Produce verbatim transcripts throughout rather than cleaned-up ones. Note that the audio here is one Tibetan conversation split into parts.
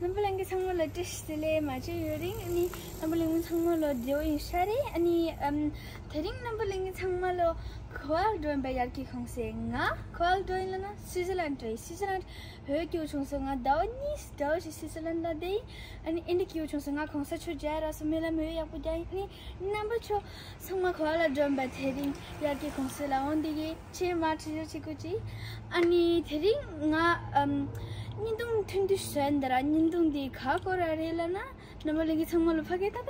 རྣམ་པ་ལྷན་རྒྱས་ཚང་མ་ལ་བཀྲ་ཤིས་བདེ་ལེགས། མ་བྱོན་ཡུན་རིང་། ཨ་ནི་རྣམ་པ་ལྷན་རྒྱས་ཚང་མ་ལ་བདེ་པོ་ཡིན་ཤག་རེད། ཨ་ནི་ཨམ་དེ་རིང་རྣམ་པ་ལྷན་རྒྱས་ཚང་མ་ལ་ག་པར་འགྲོ་ཡིན་པ་ཡར་གྱི་གུང་སེང་། ང་ག་པར་འགྲོ་ཡིན་ལབ་ན་སུའི་ཙར་ལན་འགྲོ་ཡིན། སུའི་ཙར་ལན་བོད་སྐྱིད་པོ་བྱུང་སོང་། ང་ཟླ་བ་གཉིས་ཟླ་བ་བཞི་སུའི་ཙར་ལན་ལ་བསྡད་ཡིན། ཨ་ནི་ཨིན་ཌི་སྐྱིད་པོ་བྱུང་སོང་། ང་གུང་སེང་ཆུ་རྒྱག་རག་སོང་། རྨི་ལམ་ཡག་པོ་རྒྱག་ཡིན། ཨ་ནི་རྣམ་པ་ཚོ་ཚང་མ་ག་པར་ལ་འགྲོ་ཡིན་པ། དེ་རིང་ཡར་གྱི་གུང་སེང་ལ་འོང་བསྡད་ཀྱི་ཡིན། ཆེ་མ་ཁྲི་ཆོ་ཆི་ཀུ་ཅི། ཨ་ནི་དེ་རིང་ང་ཨམ་བརྙན་ཐུང་ཐུང་ཐུང་བཟོས་ཡིན་ད་ར། བརྙན་ཐུང་འདི་ག་སྐོར་ར་རེད་ལབ་ན། རྣམ་པ་ལྷན་རྒྱས་ཚང་མ་ལ་ཕ་གི་ལྟ་ལྟ།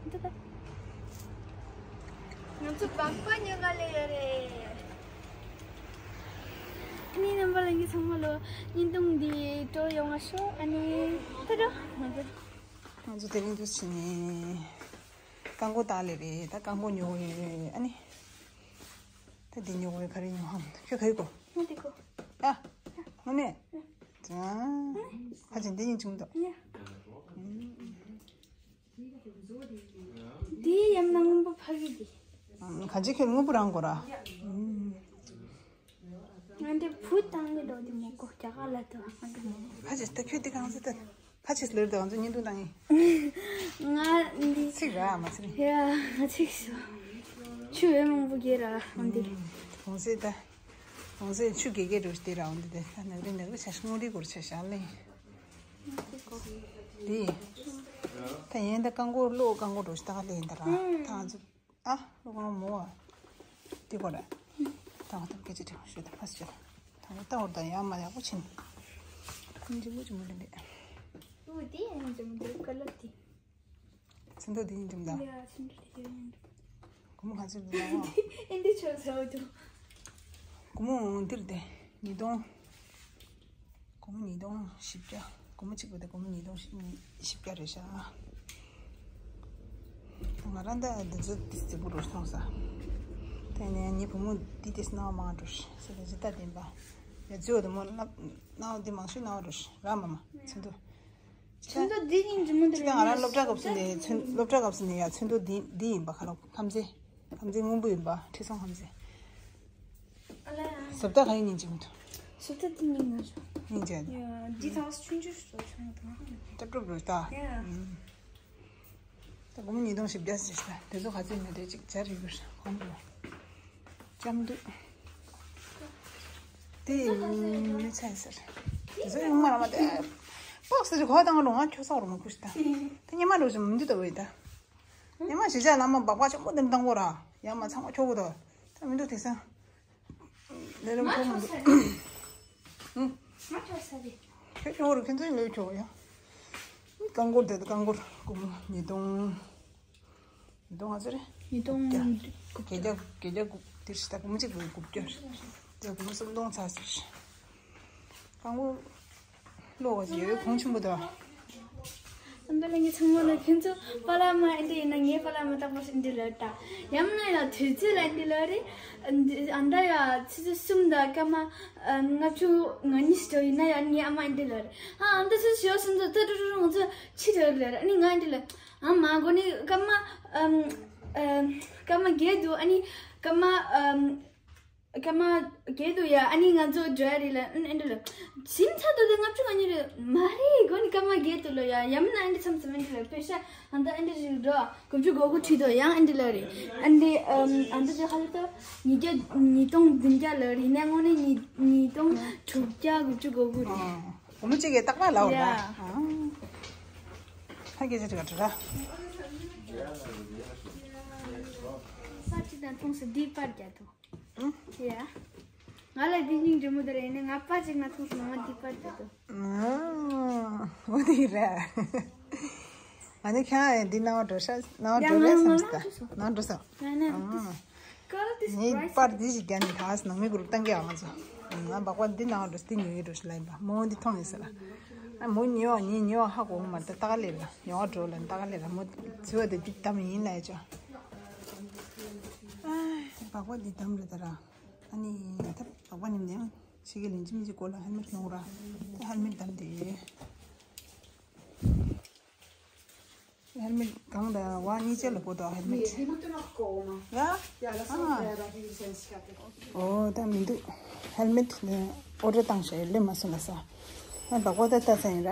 ལྟ་ལྟ། ང་ཚོ་སྦག་སྦག་ཉོ་ག་སླེབས་ཡོད་རེད། ཨ་ནི་རྣམ་པ་ལྷན་རྒྱས་ཚང་མ་ལ་བརྙན་ཐུང་འདི་སྤྲོ་ཡོང་བ་ཤོག་ཨ་ནི་ལྟ་ལྟ། ང་ཚོ་ང་ཚོ་དེ་རིང་དུ་ཕྱིན་ནས་རྐང་མགོ་ལྟ་སླེབས་རེད། ད་རྐང་མགོ་ཉོ་གི་ཡོད་རེད། ཨ་ནི། ད་འདི་ཉོ་དགོས། ག་རེ་ཉོ་ཧམ། ཁྱོད་ག་རེ་དགོས། ང་འདི་དགོས། ཨ། དངོས་གནས། ཅང་། ཧ་ཅང་འདི་ཡིན་བྱུང་འདུག་ཡ། འདི་ཡམ་ན་སྔོན་པོ་ཕ་གི་འདི། ག་ཅི་ཁྱོད་སྔོན་པོ་རང་དགོས་ར། ང་འདི་བུ་བཏང་གི་འདུག་འདི་མོ་གོ་རྒྱ་གར་ལ་འདུག་ང་འདི་མོ། ཕ་ཅེས་ད་ཁྱོད་འདི་གང་ཟེར་ད། ཕ་ཅེས་ལོར་ད་ང་ཚོ་བརྙན་ཐུང་བཏང་ཡིན། ང་འདི་ཚིག་ར་མ་ཚིག་ཡ་ང་ཚིག་སོ། ཆུ་བས་མང་པོ་རྒྱས་ར་འོན་ཏེ། གོང་ཚེ་ད། གོང་ཚེ་ཆུ་རྒྱས་རྒྱས་འགྲོ་སྟེ་ར་འོན་ཏེ་ད་ནག་རི་ནག་རི་ཆ་སྔོ་རི་གོར་ཆ་ཤ་ལེ། འདི། ད་ཡན་ད་རྐང་མགོ་གློ་རྐང་མགོ་འགྲོ་ཤི་ད་ག་ལེ་ཡིན་ད་ར་ད་ང་ཚོ། ཨ། ལོ་གང་མོ་བ། དེ་གོ་ར། ད་ང་ཐོབ་སྐད་ཆ་དྲི་བ་ཞུ་ད་ཕ་སི་ཅོ། ད་ང་ལྟ་བར་ད་ཡང་མ་ཡག་པོ་ཕྱིན། ཁྱིམ་ཆེན་པོ་ཆེན་པོ་ལེན་པས། ཨོ་དེ་ཡང་ཆེན་པོ་འདུག་ཀ་ལར་དེ། ཚོན་མདོག་དེ་ཡིན་ཅུང་ད། ཡ་ཚོན་མདོག་དེ་ཡང་འདུག་སྒོར་མོ་ག་ཚོད་འདུག་ལ་བ། ཨེ་འདི་ཆོག་ཟེར་བ་འདུག་སྒོར་མོ་འདིར་དེ་ཉིས་སྟོང་། སྒོར་མོ་ཉིས་སྟོང་བཞི་བརྒྱ། སྒོར་མོ་གཅིག་པོ་དེ་སྒོར་མོ་ཉིས་སྟོང་བཞི་བཞི་བརྒྱ་རེད་ཤག་ང་རང་ད་འདི་ཚོ་ཏིས་ཏི་པུ་རུ་སོང་ས། དེ་ནས་ངའི་བུ་མོ་ཏི་ཏིས་ནང་མང་འགྲོ་ཤི་ཟེར་ཏེ་ཇི་ལྟ་བདེན་པ། ཡ་ཇོ་དེ་མོ་ལབ་ནའོ་དེ་མང་ཤོས་ནའོ་འགྲོ་ཤི་ར་མ་མ་ཚུན་དུ། ཚོན་མདོག་འདི་ཡིན་གྱི་མོ་འདི་ཅི་ད་ང་རང་སློབ་གྲྭ་སྐབས་སུ་ནས་ཚོན་སློབ་གྲྭ་སྐབས་སུ་ནས་ཡ་ཚོན་མདོག་འདི་འདི་ཡིན་པ་ཁ་ལོ་ཁམ་ཚེ། ཁམ་ཚེ་སྔོན་པོ་ཡིན་པ་ཁྲི་སྲོང་ཁམ་ཚེ། ཨ་ལ་ཡ། བཟོ་ལྟ་ག་ཡིན་ཉིན་གཅིག་མི་འདུག་བཟོ་ལྟ་འདི་ཉིན་ང་ཆོ། ཉིན་གཅིག་ཡ། འདི་ཐང་ཆུང་ཆུང་ཞིག་བཟོ་ཆུང་དང་། ཏག་ཏག་རུ་ལྟ། ཡ། ད་སྒོར་མོ་ཉིས་སྟོང་བཞི་བརྒྱ་ཟེར་ཤག་དེ་ཚོ་ག་ཚོད་ཉོ་དེ་གཅིག་ཇ་རིག་པར་གོང་དུ། ལྕམ་དུས། དེ་ཡིན་མི་ཚད་ཟེར། དེ་ཚོ་ཡོང་མ་ར་མ་དེ། པོག་སི་གོ་བཏང་རུང་ང་ཁྱོད་སོག་རུང་ཁུ་ཤི་ད། དེ་ཉི་མ་འགྲོ་ཞིག་མི་འདུག་ད་བས་ད། ཉི་མ་གཞིས་ཆགས་ལ་མ་སྦག་སྦག་ཆེན་པོ་འདིར་བཏང་གོ་ར། ཡང་མ་ཚང་མ་ཁྱོ་གོ་ད། ད་མི་འདུག་དེ་སང་། ལས་རིམ་ཁྱོ་མི་འདུག་ང་ཁྱོ་ས་རེད། ཁྱོད་ཁྱོ་རུ་ཁྱོད་ཚོའི་ལས་ཁྱོ་ཡ། རྐང་འཁོར་དེ་རྐང་འཁོར་སྒོར་མོ་ཉིས་སྟོང་། ཉིས་སྟོང་ང་ཚོ་རེད། ཉིས་སྟོང་དགུ་བརྒྱ། བརྒྱད་བརྒྱ་དགུ་དེར་ཞིག་ད་སྒོར་མོ་གཅིག་ལ་དགུ་བརྒྱ་རེད། དེ་སྒོར་མོ་སུམ་སྟོང་ཚར་ཟེར། རྐང་འཁོར། ལོ་བ་ཞིག་ཡོད་གོང་ཆེན་པོ་དང་། ཨ་མདོ་ལ་ངའི་ཚང་མ་ལ་ཁྱེད་ཚོ་པཱ་ལགས་མ་ཨེ་འདྲ་ཡིན་ན། ངའི་པཱ་ལགས་མ་རྟག་པར་ཨེ་འདྲ་ལབ་ད། ཡང་ན་ཡང་དུས་ཚོད་ལ་ཨེ་འདྲ་ལབ་རེད། ཨ་འདི་ཨ་མདའ་ཡ་ཆུ་ཚོད་གསུམ་དང་སྐར་མ་ལྔ་བཅུ་ང་གཉིས་ཤིག་ཡིན་ན་ཡང་ངའི་ཨ་མ་ཨེ་འདྲ་ལབ་རེད། ཨ་ཨ་མདའ་ཆུ་ཚོད་ཞོ་གསུམ་ཚོ་ཏ་ཏུ་ཏུ་ཏུ་ང་ཚོ་ཕྱི་དྲགས་ལབ་རེད། ཨ་ནི་ང་ཨེ་འདྲ་ལབ། ཨ་མ་གོ་ནི་སྐར་མ་ཨམ་ཨམ་སྐར་མ་བརྒྱད་འདུག་ཨ་ནི་སྐར་མ་ཨམ། སྐར་མ་བརྒྱད་དུ་ཡ། ཨ་ནི་ང་ཚོ་འགྲོ་ཡ་རེད་ལ། ཨ་ཨེ་འདྲ་ལ། ཁྱིམ་ཚང་དུ་དེ་ལྔ་བཅུ་ང་གཉིས་རེད་མ་རེད། གོ་ནི་སྐར་མ་བརྒྱད་དུ་ལོ་ཡ། ཡམ་ན་ཨེ་འདྲ་མཚམས་མཚམས་ཨེ་འདྲ་ལ། པེ་ཤ་ཨ་མདའ་ཨེ་འདྲ་ཞིག་འགྲོ་དགུ་བཅུ་གོ་དགུ་ཁྲིད་དོ་ཡང་ཨེ་འདྲ་ལ་རེད། ཨ་འདྲ་ཨམ་ཨ་མདའ་དེ་ཧ་ལ་ཏོ་ཉིས་བརྒྱ་ཉིས་སྟོང་བདུན་བརྒྱ་ལ་རེད། ནས་དངོས་གནས་ཉིས་ཉིས་སྟོང་དྲུག་བརྒྱ་དགུ་བཅུ་གོ་དགུ་རེད། སྒོར་མོ་གཅིག་གིས་རྟག་པར་ལའོ་ར། ཡ། ཧ་གེ་ཟེར་ག་འགྲོ་ར། ས་ཅི་དང་མཐོང་སོ་འདི་པར་རྒྱ་དོ། ཨང་། ཡ། ང་ལ་འདི་སྙིང་རྗེ་མོ་དེ་རེད། ཡིན་ནའི་ང་པ་ཅིག་ན་མཐོང་སོང་། ང་འདི་པར་རྒྱག་ཏུ། ཨང་། འོ་དེ་རེད། ཨ་ནི་ཁྱེད་འདི་ནང་འགྲོ་ཤ་ནང་ཡ་འགྲོ་རེད་ང་བསམ་ང་སྟེ། ནང་འགྲོ་ས། ང་ན་ཨང་། ངས་པར་འདི་ཞིག་རྒྱག་ནས་ག་ས་ནང་མི་གུ་རུ་བཏང་གི་ཨ་ང་ཚོ། ང་སྦག་པ་འདི་ནང་འགྲོ་ས་འདི་ཉོ་གི་འགྲོ་ཤ་ལ་ཡིན་པ་མོ་འདི་མཐོང་ཡིན་ས་ལ། ཨ་མོ་ཉོ་བ་ཉིན་ཉོ་བ་ཧ་གོ་མ་ད་ཏག་ལེ་ལ་ཉོ་བ་འགྲོ་ལ་ཏག་ལེ་ལ་མོ་ཚོ་དེ་འདི་དམ་ཡིན་ལ་ཡ་ཅོ། ཨ་སྦག་པ་འདི་དམ་རེད་ད་ར། ཨ་ནི་ད་སྦག་པ་ཉིན་ནས་ཕྱི་གི་ལིན་ཅི་མི་ཅི་སྐོར་ལ་ཧེལ་མེད་ནོར་ར། ད་ཧེལ་མེད་བདམས་ཏེ། ཧེལ་མེད་གང་དང་བ་གཉིས་ཆ་ལ་གོ་དོ་ཧེལ་མེད། ཡ། ཨ། ཨོ་ད་མི་འདུག་ཧེལ་མེད་ནི་ཨོ་ཌར་བཏང་ཤག་ལེ་མ་སོང་ལ་ས། ཨ་སྦག་པ་ད་ལྟ་ས་ཡིན་ར།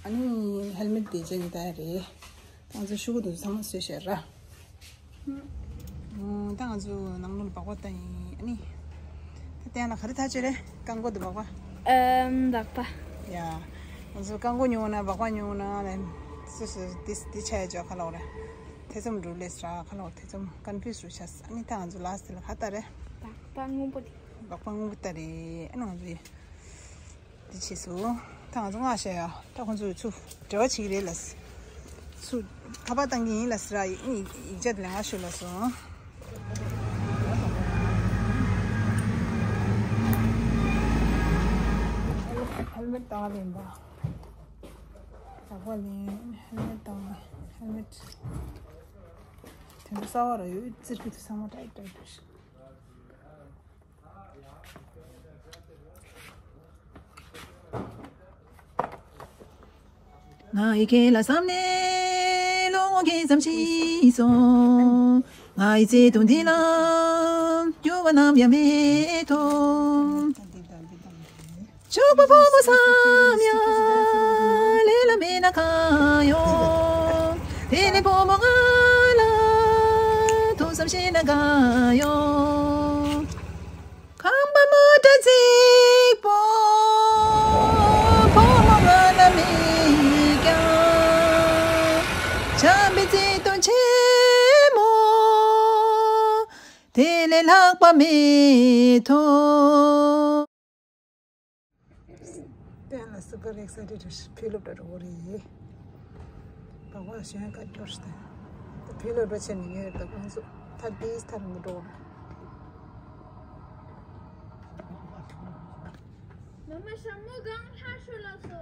ཨ་ནི་ཧེལ་མེཊ་དེ་བྱས་ནས་ད་ཡ་རེད། ང་ཚོ་ཤོག་གུ་དེ་ཚང་མ་བཟོས་བཞག་ར། ཨུམ། ད་ང་ཚོ་ནང་ལོགས་ལ་སྦག་སྦག་བཏང་ཡིན། ཨ་ནི་ད་ལྟ་ཡང་ན་ག་རེ་ཐག་ཆོད་རེད། རྐང་མགོ་དེ་སྦག་སྦག་ཨམ། སྦག་སྦག་ཡ། ང་ཚོ་རྐང་མགོ་ཉོ་ན་སྦག་སྦག་ཉོ་ན་ལན། སོ་སོ་དེ་དེ་ཆ་ཡ་ཅོ་ཁ་ལོག་ར། ཐེ་ཚོམ་འགྲོ་ལས་སྲ་ཁ་ལོག་ཐེ་ཚོམ་ཀོན་ཕིའུ་སི་རུ་ཆགས། ཨ་ནི་ད་ང་ཚོ་ལ་སི་ལ་ཁ་ལྟ་རེད། སྦག་སྦག་སྔོན་པོ་དེ། སྦག་སྦག་སྔོན་པོ་ལྟ་རེད། ཨ་ནི་ང་ཚོ་ཡ། འདི་བྱས་སོང་། ད་ང་ཚོ་སྔ་ཤ་ཡ། ད་ཁོང་ཚོས་ཚུར་འབྲེལ་བ་བྱེད་ཀྱི་རེད་ལ། ཚུར་ཁ་པར་བཏང་གི་ཡིན་ལ་ཟེར་ར། ཡིག་ཡིག་ཆ་དེ་ལ་ང་ཞུ་ལ་སོང་། ཧེལ་མེཊ་བཏང་ལེན་པ། ད་གོ་ལེན་ཧེལ་མེཊ་བཏང་ལེན་ཧེལ་མེཊ། དེ་ཚོ་གསར་པ་ར་ཡོད། རྩིར་ཕུད་དུ་ཚང་མ་ཏྲའི་ཏྲའི་ཏྲའི། ང་ཡི་ཁྱེད་ལ་བསམ་ནས་བློ་ངོ་གས་ཙམ་ཞིག་སོང་། ང་ཡི་བརྩེ་དུང་འདི་ལ་འགྱུར་བ་ནམ་ཡང་མེད་དོ། ཕྱུག་པོ་ཕོ་མོ་བསམ་ཡང་ལས་ལ་མེད་ན་གང་ཡོང་། དེ་ནས་ཕོ་མོ་ང་ལ་ཐུགས་བསམ་བཞེས་ན་གང་ཡོང་། ཁང་པ་མོ་ཊ་རྫིག་པོ། ཕོ་མོ་ང་ལ་མེད་ཀྱང་། བྱམས་པའི་བརྩེ་དུང་ཆེན་མོ། དེ་ལས་ལྷག་པ་མེད་དོ། གཏན་ལ་སུ་ག་རེག་ས་དེ་རེད། བོད་སློབ་གྲྭ་འགྲོ་གི་རེད། སྦག་སྦག་གཞོན་ཁ་སྐྱོར་ཞིག་དང་། བོད་སློབ་གྲྭ་ཆེ་ནས་ངས་ད་ཁོང་ཚོ་ཐ་དེས་ཐ་རང་གི་འགྲོ་གི་རེད། མ་མ་ཞྭ་མོ་གང་ལྷ་ཤོ་ལ་སོ།